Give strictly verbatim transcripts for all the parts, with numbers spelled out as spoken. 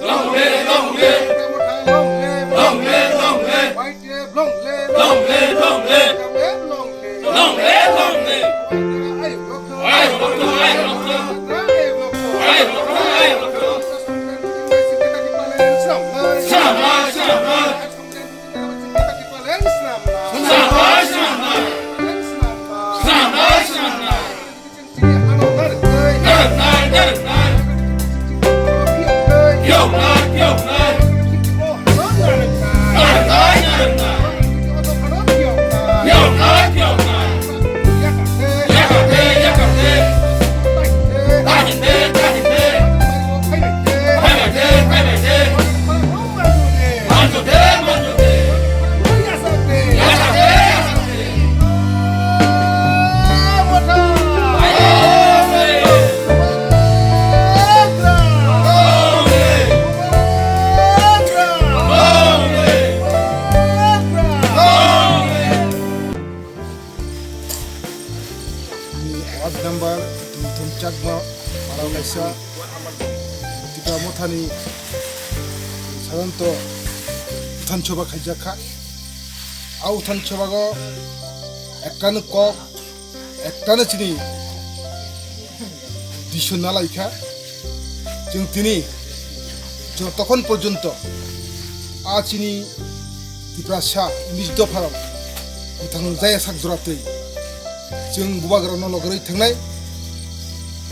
Long live, long live. Long live, long live. Long live, long live. Long live, long live. Long live, long live. Long live, long live. Ayuk rokho, ayuk rokho. Ayuk rokho, ayuk rokho. Selamat, selamat. Selamat, selamat. Selamat, selamat. Ward number dui thum Chakma, para kaisa Tipra Mothani sadhanto uthan choba khaijak kha. A uthan chobago ekkano kok, ekkano chini disho nalai kha. Chwng tini jotokhon porjonto a chini Tiprasa unis dopharok bwthang jaya sak jora twi chwng bubagrano logorwi thangnai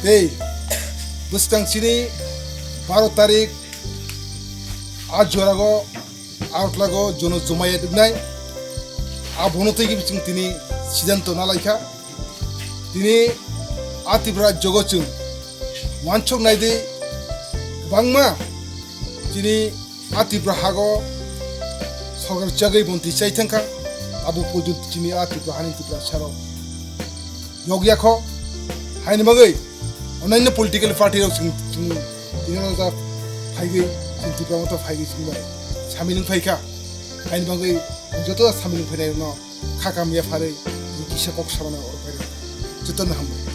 tei bwskang chini baro tarik a jorago Agartalago jono jomayat wngnai. Abono twi chwng tini sidanto nalai kha. Tini a Tripura rajyogo chwng wansuk naidi kwbangma chini a Tripura hago sorkar chagwi bontwi chai thangkha. Abo porjonto chini a Tripura hani Tiprasarok yokya kho. Haini bagwi onnaino political party rok chwng, chwng tini no da phaigwi chwng Tipra Motha phaigwi chwng bai samilwng phaikha. Haini bagwi joto da samilwng phainai rokno kha kam yapharwi chwng kisa kok samano oro phairok jotono hambai.